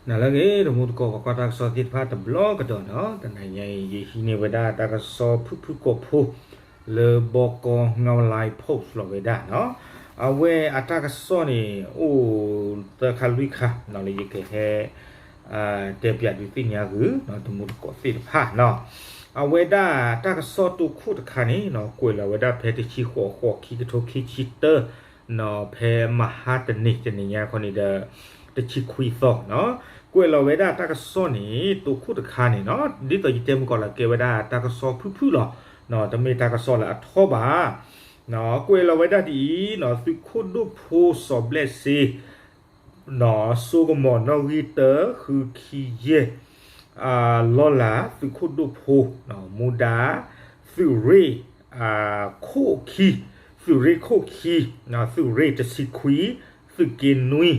နၤလၢအဂ့ၤ တမူတကိး ပှၤကွၢ်တၢ်ကစီၣ်သ့ၣ်တဖၣ်တဘျီကဒီးနီၤ, တနၤညါအံၤ ယဟံးန့ၢ်ဝဲဒၣ်တၢ်ကစီၣ်ဖုၣ်ဖုၣ်ကိာ်ဖိ လၢဘီကီ ငဝ်းလါ post လီၤဝဲဒၣ်နီၤ. အဝဲအတၢ်ကစီၣ်န့ၣ် အိၣ်သၢခါလွံၢ်ခါနီၤ လၢယကဟဲ တဲပၠးဒုးသ့ၣ်ညါဂုာ် တမူတကိးသ့ၣ်တဖၣ်နီၤ. အဝဲဒၣ်တၢ်ကစီၣ်တိခိၣ်တခါန့ၣ်နီၤ ကွဲးလီၤဝဲဒၣ်ဖဲတဆံဃိး ဃိး ခံကထိခံဆံတၢ နီၤ ဖဲမဟါတနံၤ တနံၤညါခီန့ၣ်ဒီး တဆံခွံသီနီၤ. ကွဲးလီၤဝဲဒၣ်တၢ်ကစီၣ်န့ၣ် တိခိၣ်တခါန့ၣ်နီၤ ဒ်သိးယတဲမုၢ်ကီးလၢကဲဝဲဒၣ်တၢ်ကစီၣ်ဖုၣ်ဖုၣ်လီၤ. တမ့ၢ်တၢ်ကစီၣ်လၢအထီဘၣ်. ကွဲးလီၤဝဲဒၣ်ဒ်အံၤနီၤ သုးခိၣ်ဒိၣ်ဖိစီၤဘျဲၣ်စ့ စိကမီၤနီၣ်ဂံၢ်တၢ ဃုခံယဲၢ် လီၢ်လၤ သုးခိၣ်ဒိၣ်ဖိ မူဒါ သုးရ့ၣ် ခိၣ်ခံ, သုးရ့ၣ်ခိၣ်ခံ, သုးရ့ၣ်တဆံခွံ, သုးက့နွံ,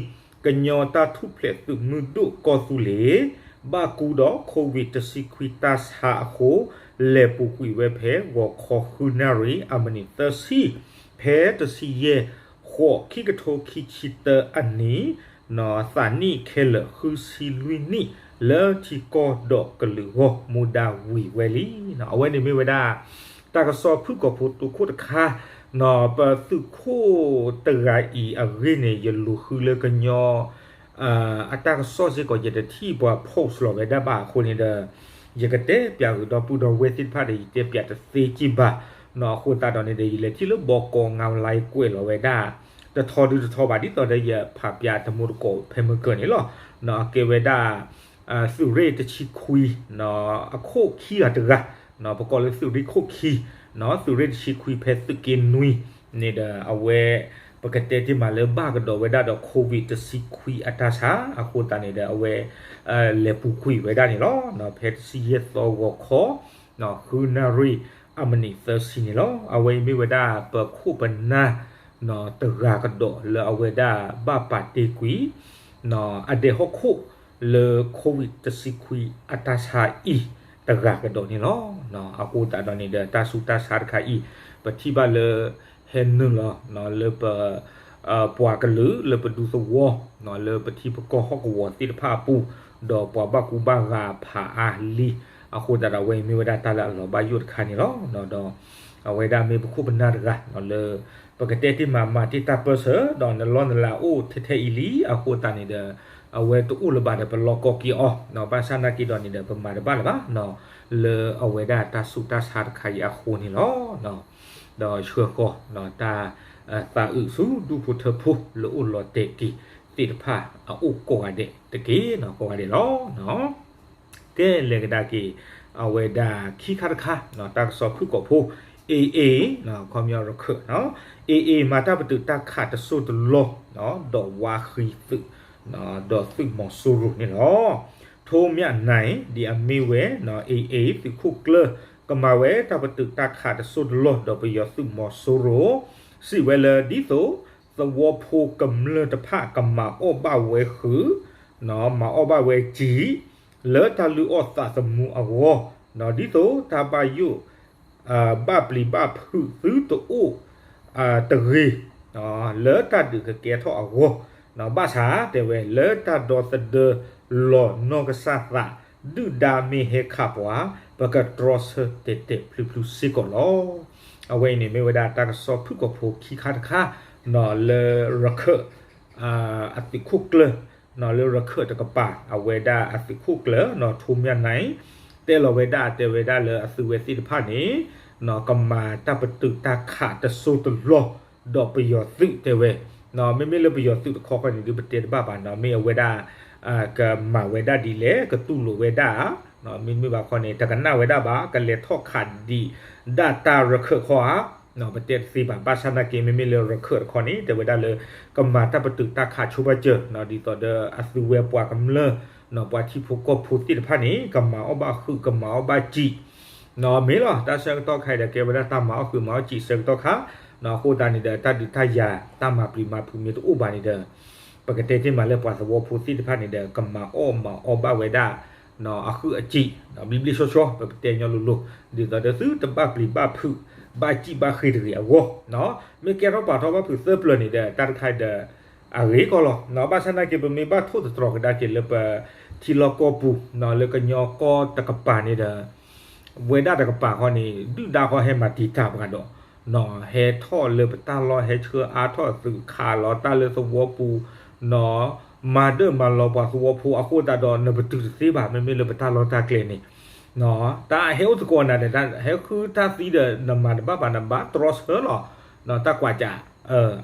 ကညီတၢ်ထူၣ်ဖျဲးသုးမုၢ်ဒိၣ်ကီၢ်သူလ့ၤ ဘၣ်ကူဒီး COVID တဆံခွံတၢ်ဆါအဃိ လဲၤပူၤကွံာ်ဝဲဖဲ ဂီၤခီဃုနၣ်ရံၣ် အမံးနံးသၢဆံ ဖဲတဆံယဲၢ် ဃိး ခံကထိခံဆံတၢအနံၤ သးနံၣ်ခဲလၢာ်ဃုဆံလွံၢ်နံၣ် လၢထံကီၢ်ဒီးကလုာ်အဂီၢ် မူဒါဝံၤဝဲလံ. အဝဲန့ၣ်မ့ၢ်ဝဲဒၣ် တၢ်ကစီၣ်ဖုၣ်ကိာ်ဖိတိခိၣ်တခါ, ပသုးခိၣ်တဂၤအံၤအဂ့ၢ်န့ၣ် ယလူၤဃုလၢကညီ အတၢ်ကစီၣ်စ့ၢ်ကီး ယတထံၣ်ပှၤ post လီၤဝဲဒၣ်ဘၣ်အဃိန့ၣ်ဒီး ယကတဲပၠးဂုာ်ဒီပုၢ်ဒီဝဲၢ်သ့ၣ်တဖၣ်ဒီး ယတဲပၠးတသ့က့ဘၣ်နီၤ. အဃိသတးဒီးန့ၣ်ဒီး ယလဲၤထံၣ်လၢဘီကီ ငဝ်းလါ ကွဲးလီၤဝဲဒၣ် တထီဒုတထီဘၣ် ဒ်သိးဒီးယဖးပၠးတမူတကိးဖဲမုၢ်ကၢၢ်န့ၣ်လီၤ. ကဲဝဲဒၣ် သုးရ့ၣ်တဆံခွံ အခိၣ်ခံဂၤတဂၤ, ပကိးလၢသုးရ့ၣ်ခိၣ်ခံ, သုးရ့ၣ်တဆံခွံ ဖဲသုးက့နွံန့ၣ်ဒီး အဝဲ ပကတဲတ့ၢ်မးလၢဘၣ်ကဒီးဝဲဒၣ်ဒီး COVID တဆံခွံအတၢ်ဆါအဃိသတးန့ၣ်ဒီး အဝဲ လဲၤပူၤကွံာ်ဝဲဒၣ်န့ၣ်လီၤ. ဖဲတဆံယဲၢ်သီ ဂီၤခီ ဃုနၣ်ရံၣ် အမံးနံးသၢဆံန့ၣ်လီၤ. အဝဲအံၤမ့ၢ်ဝဲဒၣ်ပခိၣ်ပနၢ် တဂၤကဒီးလၢအဝဲဒၣ်ဘၣ်ပာ်တ့ၢ်ကွံာ် အဒဲဟီၣ်ခိၣ်လၢ COVID တဆံခွံအတၢ်ဆါအံၤ တဂၤကဒီးန့ၣ်လီၤ. အဃိသတးဒီးန့ၣ်ဒီး တၢ်ဆူးတၢ်ဆါတခါအံၤ ပထံၣ်ဘၣ်လၢ ဟဲနုာ်လီၤလၢပ ပှၤကလုာ်လၢပဒူသဝီ လၢပထံပကီၢ်ဟီၣ်ကဝီၤသ့ၣ်တဖၣ်အပူၤ ဒီးပှၤဘၣ်ကူဘၣ်ဂာ်ဖးအါလံ. အဃိသတးဒီး အဝဲအံၤမ့ၢ်ဝဲဒၣ်တၢ်လၢအလီၤဘၣ်ယိၣ်တခါန့ၣ်လီၤ. ဒီး အဝဲဒၣ်မ့ၢ်ပခိၣ်ပနၢ်တဂၤလၢ ပကတဲတ့ၢ်မး မၤတ့ၢ်တၢ်ပၢၢ်ဆၢ ဒီးနလီၢ်နလၤအိၣ်ထဲထဲအံၤလံ. အဃိသတးန့ၣ်ဒီး အဝဲတအိၣ်လၢၤဘၣ်ဒီး ပလီၢ်ကီက့ၤအီၤ, ဘၣ်ဆၣ်နာ်က့ဒီးန့ၣ်ဒီး ပမၤတဘၣ်လၢၤဘၣ် လၢအဝဲဒၣ်တၢ်ဆူးတၢ်ဆါတခါအံၤအဃိန့ၣ်လီၤ. ဒီးဆှၢဃီၤ တၢ်သးအုးဆူဒူၣ်ဖိထၢဖိလၢအိၣ်လီၤတဲာ်က့ၤသ့ၣ်တဖၣ် အအိၣ်ကိးဂၤဒဲးတက့ၢ် ကိးဂၤဒဲးလီၤ. ကဲ လဲၤကဒါက့ၤ အဝဲဒၣ်ခံခါတခါ တၢ်ကစီၣ်ဖုၣ်ကိာ်ဖိ AA ခီပညီရခၢၣ် AA မၤတၢ်ပတုာ်တၢ်ခးတစိၢ်တလီၢ် ဒီးဝါဃံသုး ဒီးသုးမီၤစိရိၤန့ၣ်လီၤ. ထိးမၠးနၢၣ် ဒ်အမ့ၢ်ဝဲ AA သုးခိၣ်ကျၢၢ် ကမၤဝဲတၢ်ပတုာ်တၢ်ခးတစိၢ်တလီၢ် ဒီးပယီၤသုးမီၤစိရိၤ စံးဝဲလၢ ဒ်သိးသဝီဖိကမျၢၢ်တဖၣ်ကမၤအီၣ်ဘၣ်ဝဲဃုာ် မၤအီၣ်ဘၣ်ဝဲစံာ် လၢတၢ်လုၢ်အီၣ်သးသမူအဂီၢ် ဒ်သိးတၢ်ဘၣ်ယိၣ် ဘၣ်ပျံၤဘၣ်ဖုးသုတအိၣ်တဂ့ၤ လၢတၢ်ဒုးကကဲထီၣ်အဂီၢ် ဘၣ်ဆၣ်တဲဝဲ လၢတၢ်ဒီသဒၢလီၤနီၢ်ကစၢ်သး ဒုၣ်ဒါမ့ၢ်ဟဲခးပှၤ ပကတြီဆၢတဲာ်တဲာ်ဖျုးဖျုးစ့ၢ်ကီးလီၤ. အဝဲအံၤန့ၣ်မ့ၢ်ဝဲဒၣ်တၢ်ကစီၣ်ဖုၣ်ကိာ်ဖိခံခါတခါ လၢရခၢၣ် အသုးခိၣ်ကျၢၢ် လၢရခၢၣ်တကပၤ အဝဲဒၣ်အသုးခိၣ်ကျၢၢ် ထိးမၠးနၢၣ် တဲလီၤဝဲဒၣ် တဲဝဲဒၣ်လၢအသုးဝဲသ့ၣ်တဖၣ်န့ၣ် ကမၤတၢ်ပတုာ်တၢ်ခးတစိၢ်တလီၢ် ဒီးပယီၤသုးတဲဝဲ မ့မ့ၢ်လၢပယီၤသုးတခီခီန့ၣ်ဒုး ပတဲတဘၣ်ဘၣ်နီၤ မ့ၢ်အဝဲဒၣ် ကမၤဝဲဒၣ်ဒ်လဲၣ် ကတူၢ်လိာ်ဝဲဒၣ် မ့မ့ၢ်ဘၣ်ခီန့ၣ် တကနၣ်ဝဲဒၣ်ဘၣ် ကလဲၤထီၣ်ခးဒံးဒၣ်တၢ်ရခၢၣ်ခီဧါ ပတဲတသ့ဘၣ် ဘၣ်ဆၣ်နာ်က့ မ့မ့ၢ်လၢရခၢၣ်တခီန့ၣ် တဲဝဲဒၣ်လၢ ကမၤတၢ်ပတုာ်တၢ်ခးဆိဘၣ်စၢၤ ဒ်သိးဒီးအသုးဝဲပှၤကမျၢၢ် ပှၤထံဖိကီၢ်ဖိသ့ၣ်တဖၣ်န့ၣ် ကမၤအီၣ်ဘၣ်ဃုာ် ကမၤအီၣ်ဘၣ်စံာ် မ့ၢ်လီၤ တၢ်ဆၢကတီၢ်ခါအံၤဒီး ကဲဝဲဒၣ်တၢ်မၤအီၣ်ဃုာ်မၤအီၣ်စံာ်ဆၢကတီၢ်ခါ အဃိသတးန့ၣ်ဒီး တၢ်ဒုးတၢ်ယၤ တၢ်မၤပျံၤမၤဖုးမ့ၢ်တအိၣ်ဘၣ်န့ၣ်ဒီး ပကတဲတ့ၢ်မးလၢပှၤသဝီဖိသ့ၣ်တဖၣ်န့ၣ်ဒီး ကမၤအီၣ်မၤအီဘၣ်ဝဲဒၣ် အဃုာ်အစံာ် ဘျံဘျံဆှီဆှီ ပပတဲညီလိၤလိၤ ဒ်သိးဒီးသုတဘၣ်ပျံၤဘၣ်ဖုး ဘၣ်စံာ်ဘၣ်ဃ့ၢ်တဂ့ၤအဂီၢ် မ့ၢ်ကဲထီၣ်ပာ်ထီၣ်ဘၣ်ဖုးသၢပျၢၤန့ၣ်ဒီး တၢ်တခါအံၤဒီး အဂ့ၢ်ကီလီၤ. ဘၣ်ဆၣ်သနာ်က့ ပမ့ၢ်ဘၣ်ထိၣ်သတြီၤကဒါက့ၤလၢပထံလီၢ်ကီၢ်ပူၤ လၢကညီကီၢ်တကပၤန့ၣ်ဒီး ဝဲဒၣ်တကပၤဃီန့ၣ် ဒုၣ်ဒါဃီဟဲမၤတံာ်တာ်ပှၤဒီး ဟဲထီၣ်လၢပတၢ်လီၢ် ဟဲဆှၢအါထီၣ်သုးခးလီၤတၢ်လၢသဝီပူၤ မၤဒၢၣ်မၤလီၤပှၤသဝီဖိအဃိသတးဒီး နပတုာ်တသ့ဘၣ် မ့မ့ၢ်လၢပတၢ်လီၢ်တၢ်ကျဲန့ၣ် တၢ်ဟဲအိၣ်သကိးနၤဒီး ဟဲဃုတၢ်သံဒီး နမၤတဘၣ်ဘၣ် နဘၣ်တြီဆၢလီၤ တၢ်ကွၢ်ကၢ်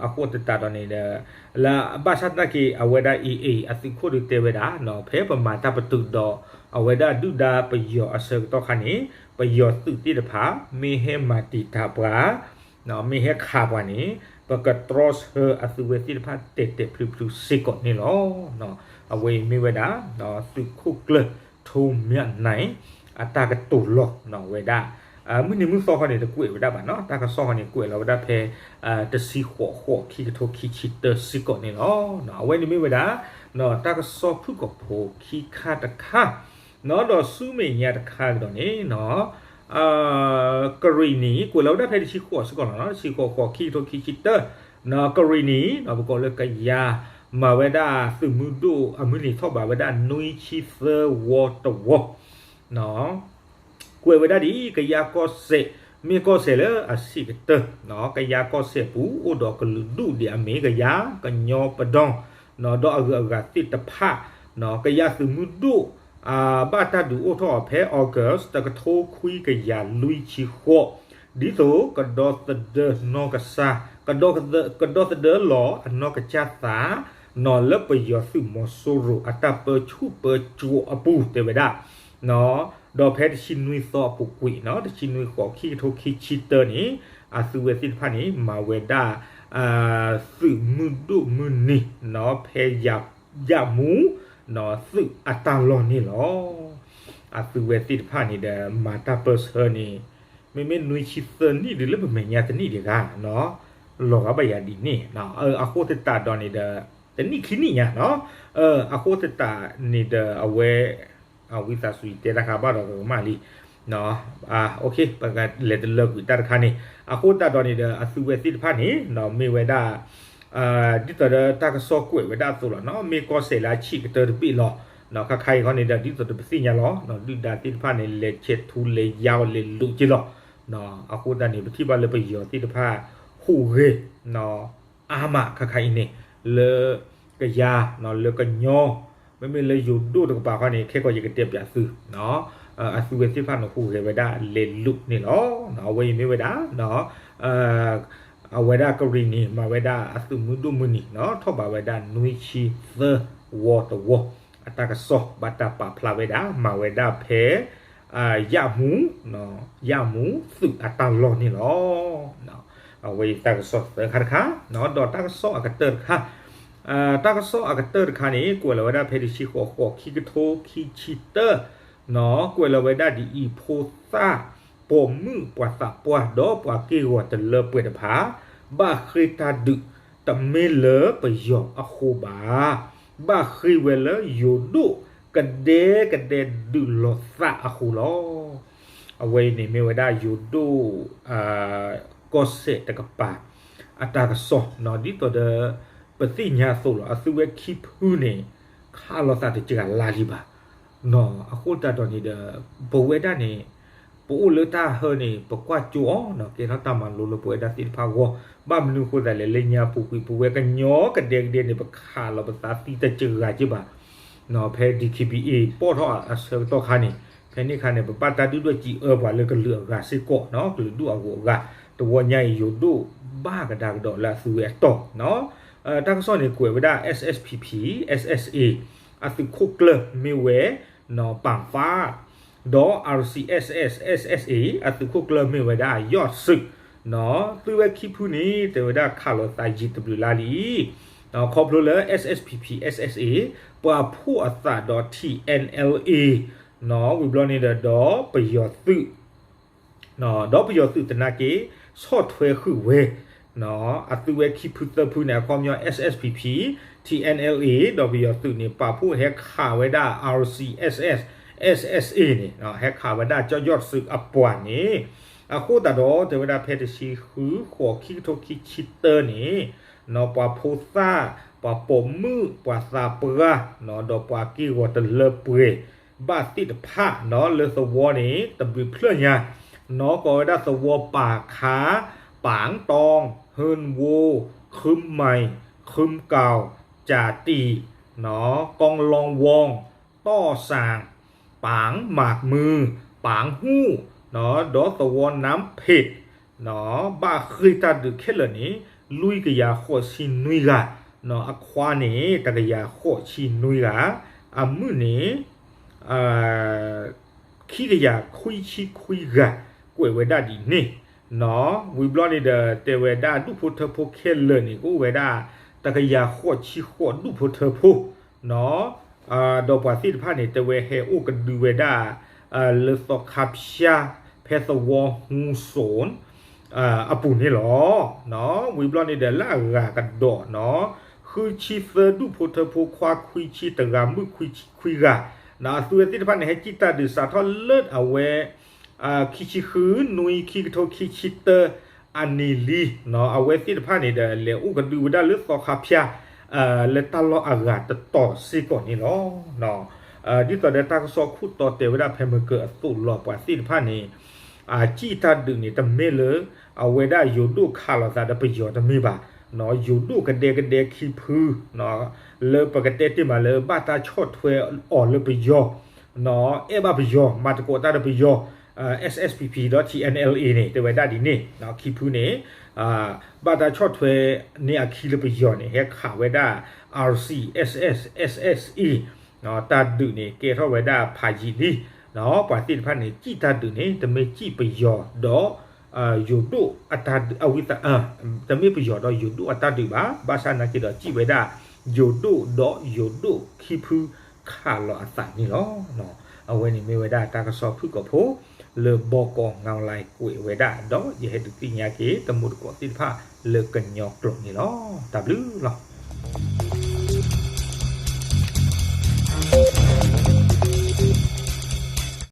အဃိသတးဒီးန့ၣ်ဒီး လၢဘၣ်ဆၣ်သနာ်က့ အဝဲဒၣ် AA အသုးခိၣ်ဒုးတဲဝဲဒၣ် ဖဲပမၤတၢ်ပတုာ်ဒီး အဝဲဒၣ်ဒုၣ်ဒါပယီၤအဆၢကတီၢ်ခါန့ၣ် ပယီၤသုးသ့ၣ်တဖၣ် မ့ၢ်ဟဲမၤတံာ်တာ်ပှၤ မ့ၢ်ဟဲခးပှၤန့ၣ် ပကတြီဆၢအသုးဝဲသ့ၣ်တဖၣ်တဲာ်တဲာ်ဖျုးဖျုးစ့ၢ်ကီးန့ၣ်လီၤ. အဝဲအံၤမ့ၢ်ဝဲဒၣ် သုးခိၣ်ကျၢၢ် ထိမၠၣ်နၢၣ် အတၢ်ကတိၤလီၤဝဲဒၣ် မုၢ်နံၤမုၢ်သီခီန့ၣ် တကွဲးဝဲဒၣ်ဘၣ်နီၤ တၢ်ကစီၣ်ခီန့ၣ် ကွဲးလီၤဝဲဒၣ်ဖဲ တဆံဃိး ဃိးခံကထိခံဆံတၢစ့ၢ်ကီးန့ၣ်လီၤ. အဝဲန့ၣ်မ့ၢ်ဝဲဒၣ် တၢ်ကစီၣ်ဖုၣ်ကိာ်ဖိခံခါတခါ ဒီးဆူမဲာ်ညါတခါကဒီးန့ၣ် ကရံၣ်နံၣ် ကွဲးလီၤဝဲဒၣ်ဖဲတဆံဃိးစ့ၢ်ကီးလီၤနီၤ တဆံဃိး ဃိးခံကထိခံဆံတၢ ကရံၣ်နံၣ် ပကိးလၢကယၤ မၤဝဲဒၣ်သုးမုၢ်ဒိၣ်အမုၢ်နံၤထီၣ်ဘးဝဲဒၣ် နွံဆံသၢဝီတဝီ ကွဲးဝဲဒၣ်ဒ်အံၤ ကယၤကီၢ်စဲၣ် မ့ၢ်ကီၢ်စဲၣ်လၢအဆံးကတၢၢ် ကယၤကီၢ်စဲၣ်ပူၤ အိၣ်ဒီးကလုာ်ဒူၣ်ဒ်အမ့ၢ် ကယၤ ကညီ ပဒီၣ် ဒီးအဂုၤအဂၤသ့ၣ်တဖၣ် ကယၤသုးမုၢ်ဒိၣ် ဘၣ်တၢ်ဒုးအိၣ်ထီၣ်အီၤဖဲ August တကထိခွံကယၤလွံၢ်ဆံဃိး ဒ်သိးကဒီသဒၢနီၢ်ကစၢ် ကဒီသဒၢလီၤအနီၢ်ကစၢ်သး နီၢ်လၢပယီၤသုးမီၤစိရိၤအတၢ်ပၢဆူၣ်ပၢစိးအပူၤ တဲဝဲဒၣ် ဒီးဖဲတဆံနွံသီအပူၤကွံာ်နီၤ တဆံနွံဃိး ခံကထိခံဆံတၢန့ၣ် အသုးဝဲသ့ၣ်တဖၣ်န့ၣ် မၤဝဲဒၣ် သုးမုၢ်ဒိၣ်မုၢ်နံၤနီၤ ဖဲယၣ်မူ သုးအတၢ်လီၢ်န့ၣ်လီၤ. အသုးဝဲသ့ၣ်တဖၣ်န့ၣ်ဒီး မၤတၢ်ပၢဆှၢန့ၣ် မ့မ့ၢ်နွံဆံသၢနံၣ်ဒုးလၢပမဲာ်ညါတနံၣ်ဒံးဂၤနီၤ လီၤဂာ်ဘၣ်ယၤဒ်န့ၣ် အဃိသတးဒီးန့ၣ်ဒီး တနံၣ်ခံနံၣ်ညါနီၤ အဃိသတးန့ၣ်ဒီးအဝဲ ဝံသးစူၤတဲတၢ်ခါဘၣ်ဒီးကမၣ်လံ ပကလဲၤတလၢကွံာ်တၢ်တခါန့ၣ် အဃိသတးဒီးန့ၣ်ဒီး အသုးဝဲသ့ၣ်တဖၣ်န့ၣ် မ့ၢ်ဝဲဒၣ် ဒ်သိးဒီးတၢ်ကစီၣ်ကွဲးဝဲဒၣ်အသိးလီၤနီၤ မ့ၢ်ကီၢ်စဲၣ်လၢအဆံးကတၢၢ်တဘ့ၣ်လီၤ ခါခါအံၤခီန့ၣ်ဒီး ဒ်သိးဒီးပသ့ၣ်ညါလီၤ ဒုၣ်ဒါသ့ၣ်တဖၣ်န့ၣ် လဲၤဆဲးထူလဲၤယါအီၤလဲၤလိာ်က့ၤလီၤ အဃိသတးန့ၣ် ပထံၣ်ဘၣ်လၢပယီၤသ့ၣ်တဖၣ် ဟူးဂဲၤ အါမးခါခါအံၤန့ၣ် လၢကယၤ လၢကညီ မ့မ့ၢ်လၢယိၤဒိၣ်တကပၤခီန့ၣ် ခဲကီးယကတဲပၠးသု အသုးဝဲသ့ၣ်တဖၣ်န့ၣ် ဟူးဂဲၤဝဲဒၣ်လဲၤလိာ်န့ၣ်လီၤ. အဝဲအံၤမ့ၢ်ဝဲဒၣ် အဝဲဒၣ်ကရံၣ်နံၣ် မၤဝဲဒၣ်အသုးမုၢ်ဒိၣ်မုၢ်နံၤ ထီၣ်ဘးဝဲဒၣ်နွံဆံသၢဝီတဝီ အတၢ်ကစီၣ်ဘၣ်တၢ်ပာ်ဖျါဝဲဒၣ် မၤဝဲဒၣ်ဖဲ ယၣ်မူ ယၣ်မူသုးအတၢ်လီၢ်န့ၣ်လီၤ. အဝဲအံၤတၢ်ကစီၣ်သၢခါတခါ ဒီးတၢ်ကစီၣ်အကတၢၢ်တခါ တၢ်ကစီၣ်အကတၢၢ်တခါန့ၣ် ကွဲးလီၤဝဲဒၣ်ဖဲတဆံဃိး ဃိး ခံကထိခံဆံတၢ ကွဲးလီၤဝဲဒၣ်ဒ်အံၤ ဖိသၣ်ပိာ်မုၣ်ပှၤသးပှၢ် ဒီးပှၤက့ၢ်ဂီၤတလၢပှဲၤတဖၣ် ဘၣ်ဃ့ၢ်တၢ်ဒုးတမ့ၢ်လၢပယီၤအဃိဘၣ်, ဘၣ်ဃ့ၢ်ဝဲလၢယိၤဒိၣ်ကဒဲကဒဲဒုးလီၤသးအဃိလီၤ. အဝဲအံၤန့ၣ်မ့ၢ်ဝဲဒၣ်ယိၤဒိၣ် ကီၢ်စဲၣ်တကပၤ အတၢ်ကစီၣ် ဒ်သိးဒီး ပသ့ၣ်ညါအသိးလီၤ. အသုးဝဲခံဖုန့ၣ် ခးလိာ်သးတစှၤလါလံဘၣ်. အဃိသတးဒီးန့ၣ်ဒီး ပဝဲဒၣ်န့ၣ် ပအိၣ်လၢတၢ်ဟၢန့ၣ် ပကွၢ်ကၠိအီၤ ကဲထီၣ်တၢ်မၤလိလၢပဝဲဒၣ်သ့ၣ်တဖၣ်အဂီၢ်, ဘၣ်မနုၤအဃိသတးလဲၣ် လၢညါပူၤကွံာ် ပဝဲကညီကဒဲကဒဲန့ၣ် ပခးလီၤပသးသံတစှၤက့ဘၣ်. ဖဲ DKBA ပီၢ်ထီၣ်အဆၢကတီၢ်ခါန့ၣ် ဖဲန့ၣ်ခါန့ၣ် ပဘၣ်တၢ်ဒုၣ်ဒွဲၣ်စံးအၢပှၤလၢကလုာ်အဂၤစ့ၢ်ကီး ကလုာ်ဒူၣ်အဂုၤအဂၤ, တဝီညါအံၤယိၤဒိၣ်ဘၣ်ကဒါကဒီးလၢအသုးဝဲအတီၢ် တၢ်ကစီၣ်န့ၣ်ကွဲးဝဲဒၣ် SSPP SSA အသုးခိၣ်ကျၢၢ်မ့ၢ်ဝဲ ပၣ်ဖး ဒီး RCSS/SSA အသုးခိၣ်ကျၢၢ်မ့ၢ်ဝဲဒၣ်ယီၢ်စုး, သုဝဲခံဖုန့ၣ် တဲဝဲဒၣ်ခးလိာ်သးယံာ်တဘျုးလါလံ. ခီဖျိလၢ SSPP/SSA ပှၤဖှိၣ်အသးဒီး TNLA ဝံၤဘျီန့ၣ်ဒီး ဒီးပယီၤသုး ဒီးပယီၤသုးသနာ်က့ ဆီၣ်ထွဲဃုာ်ဝဲ အသုဝဲခံဖုသၢဖုန့ၣ် အခီပညီ SSPP, TNLA ဒီးပယီၤသုးန့ၣ် ပာ်ဖှိၣ်ဟဲခးဝဲဒၣ် RCSS/SSA န့ၣ် ဟဲခးဝဲဒၣ်ကၠီယီၢ်စုးအပှၤန့ၣ်, အဃိသတးဒီး တဲဝဲဒၣ်ဖဲတဆံဃု ဃိး ခံကထိခံဆံတၢန့ၣ် ပှၤဖိသၣ်, ပှၤပိာ်မုၣ်, ပှၤသးပှၢ်, ဒီးပှၤက့ၢ်ဂီၤတလၢပှဲၤဘၣ်သ့ၣ်တဖၣ် လၢသဝီန့ၣ် တဘျုးဖျၢၣ်ညါ ကိးဝဲဒၣ်သဝီပာ်ခါ, ပၣ်တီ, ဟၢၣ်ဝိ, ခုၣ်မၢၣ်, ခုၣ်ကီၢ်, ကၠးတံၣ်, ကီလီဝီ, တီၣ်စၣ်, ပၣ်မၢ်မုၢ်, ပၣ်ဟူၣ်, ဒီးသဝီနၢမ်ဖ့း ဘၣ်ဃ့ၢ်တၢ်ဒုးခဲလၢာ်န့ၣ် လွံၢ်ကယၤဃိးဆံနွံဂၤ, အခွါန့ၣ် တကယၤဃိးဆံနွံဂၤ, အမုၣ်န့ၣ် ခံကယၤခွံဆံခွံဂၤ ကွဲးဝဲဒၣ်ဒ်န့ၣ်, ဝံၤဘျီန့ၣ်ဒီး တဲဝဲဒၣ်ဒူၣ်ဖိထၢဖိခဲလၢာ်န့ၣ် ကအိၣ်ဝဲဒၣ် တကယၤဃိးဆံဃိးဒူၣ်ဖိထၢဖိ ဒီးပှၤသ့ၣ်တဖၣ်န့ၣ် တဲဝဲဟဲအိၣ်ကဒုဝဲဒၣ် လၢသီခါဖၠါ ဖဲသဝီဟူစိၣ် အပူၤန့ၣ်လီၤ. ဝံၤဘျီန့ၣ်ဒီး လၢအဂၤကဒီးနီၤ ဃုဆံသၢဒူၣ်ဖိထၢဖိ ခွါခွံဆံတဂၤ မုၣ်ခွံဆံခွံဂၤ, အသုဝဲသ့ၣ်တဖၣ်န့ၣ် ဟဲစံၣ်တၢ်ဒုးစးထီၣ်လၢအဝဲ ခံဆံဃု နွံ ခံကထိခံဆံတၢ အနံၤလံ, အဝဲသ့ၣ်တဖၣ်န့ၣ်ဒီး လဲၤအိၣ်ကဒုဝဲဒၣ်လၢသီခါဖၠါ လၢတၢ်လီၢ်အဂၤတတီၤစ့ၢ်ကီးန့ၣ်လီၤ. ဒ်သိးဒီးတၢ်ကစီၣ်ခိၣ်တီတဲဝဲဒၣ်ဖဲမုၢ်ကၢၤအသိးလီၤ ပှၤသ့ၣ်တဖၣ်န့ၣ် အစံၣ်တၢ်ဒုးန့ၣ် တမ့ၢ်လၢ အဝဲဒၣ်ယိၤဒိၣ်ခးလိာ်သးဒီးပယီၤတမ့ၢ်ဘၣ်, ယိၤဒိၣ်ကဒဲကဒဲခံဖု လၢပကတဲတ့ၢ်မးလၢ ဘၣ်တၢ်ဆီၣ်ထွဲအီၤလၢပယီၤ အဲၣ်ဘၣ်ပယီၤ မၤသကိးတၢ်ဒီးပယီၤ SSPP ဒီး TNLA န့ၣ် တဲဝဲဒၣ်ဒ်န့ၣ် ခံဖုန့ၣ် ဘၣ်တၢ်ဆီၣ်ထွဲန့ၢ်အခံလၢပယီၤန့ၣ် ဟဲခးဝဲဒၣ် RCSS SSA တၢ်ဒုးန့ၣ် ကဲထီၣ်ဝဲဒၣ်ဖးယံာ်လံ, ပှၤသ့ၣ်တဖၣ်န့ၣ် စံၣ်တၢ်ဒုးန့ၣ် တမ့ၢ်စံၣ်ပယီၤဒီး ယိၤဒိၣ်အတၢ်ဒုး အဝံသး တမ့ၢ်ပယီၤဒီးယိၤဒိၣ်အတၢ်ဒုးဘၣ်, ဘၣ်ဆၣ်နာ်က့ဒီး စံၣ်ဝဲဒၣ် ယိၤဒိၣ်ဒီးယိၤဒိၣ်ခံဖုခးလိာ်အသးန့ၣ်လီၤ. အဝဲန့ၣ်မ့ၢ်ဝဲဒၣ်တၢ်ကစီၣ်ဖုၣ်ကိာ်ဖိ လၢဘီကီၢ်ငါလၢကွဲးဝဲဒၣ် ဒီးယဟဲဒုးသ့ၣ်ညါက့ၤ တမူတကိးသ့ၣ်တဖၣ်လၢကညီကျိာ်န့ၣ်လီၤ. တၢ်ဘျုးလီၤ.